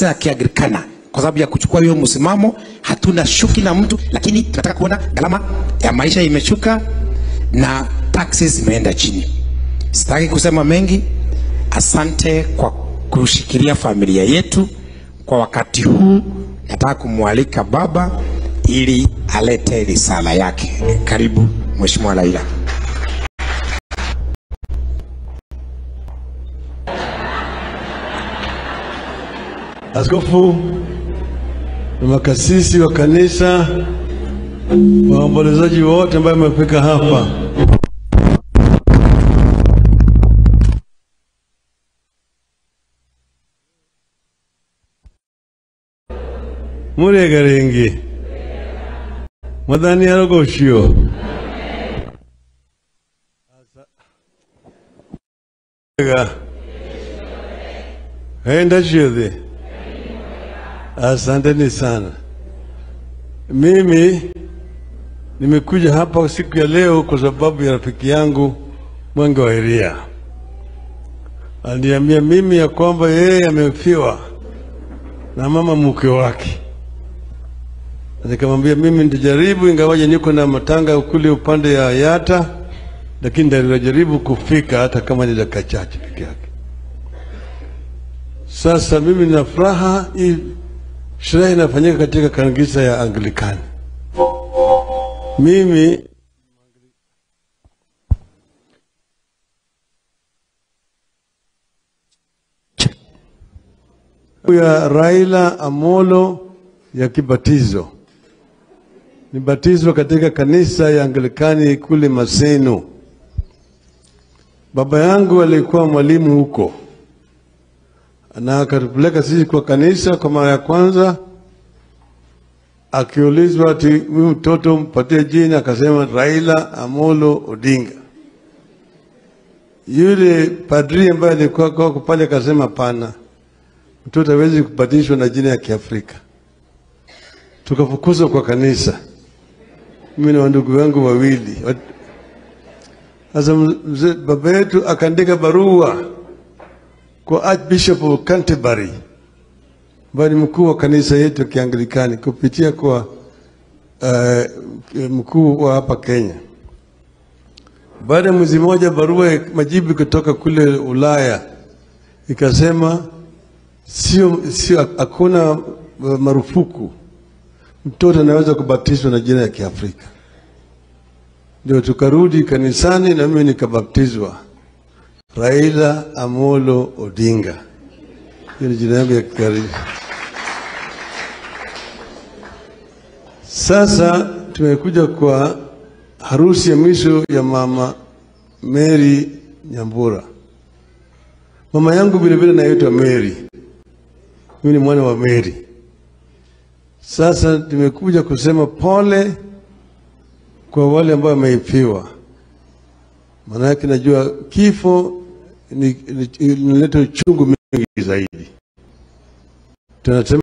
ya Kianglikana kwa sababu ya kuchukua hiyo msimamo. Hatuna shuki na mtu, lakini tunataka kuona gharama ya maisha imeshuka na taxes zimeenda chini. Sitaki kusema mengi. Asante kwa kushikilia familia yetu kwa wakati huu. Nataka kumwalika baba ili alete risala yake. Karibu Mheshimiwa Raila. Askofu na makasisi wa kanisa, waombolezaji wote ambao wamefika hapa, murega ringi Mwathani arogocio. Enda ciothe. Asanteni sana. Mimi nimekuja hapa siku ya leo kwa sababu ya rafiki yangu Mwenge wa Iria. Aliniambia mimi ya kwamba yeye amefiwa na mama mke wake. Nikamwambia mimi nitajaribu, ingawaje niko na matanga kule upande ya Yata, lakini nitajaribu kufika hata kama ni dakika chache peke yake. Sasa mimi nina furaha, hii sherehe inafanyika katika kanisa ya Anglikani. Mimi ya Raila Amolo ya kibatizo nibatizwa katika kanisa ya Anglikani kule Maseno. Baba yangu alikuwa mwalimu huko, na akatupeleka sisi kwa kanisa kwa mara ya kwanza. Akiulizwa ati huyu mtoto mpatie jina, akasema Raila Amolo Odinga. Yule padri ambaye alikuwa kwa pale akasema hapana, mtoto hawezi kubatizwa na jina ya Kiafrika. Tukafukuzwa kwa kanisa, mimi na ndugu wangu wawili. Sasa baba yetu akaandika barua kwa Archbishop of Canterbury, ambaye ni mkuu wa kanisa yetu ya Kianglikani, kupitia kwa mkuu wa hapa Kenya. Baada ya mwezi mmoja, barua majibu kutoka kule Ulaya ikasema sio hakuna marufuku, mtoto anaweza kubatizwa na jina ya Kiafrika. Ndio tukarudi kanisani na mimi nikabatizwa Raila Amolo Odinga. Hiyo ni jina yangu ya kikaribu. Sasa tumekuja kwa harusi ya mwisho ya mama Mary Nyambura. Mama yangu vile vile naitwa Mary. Mimi ni mwana wa Mary. Sasa tumekuja kusema pole kwa wale ambao wameifiwa. Maana yake najua kifo ni inaleta uchungu mingi zaidi. Tunasema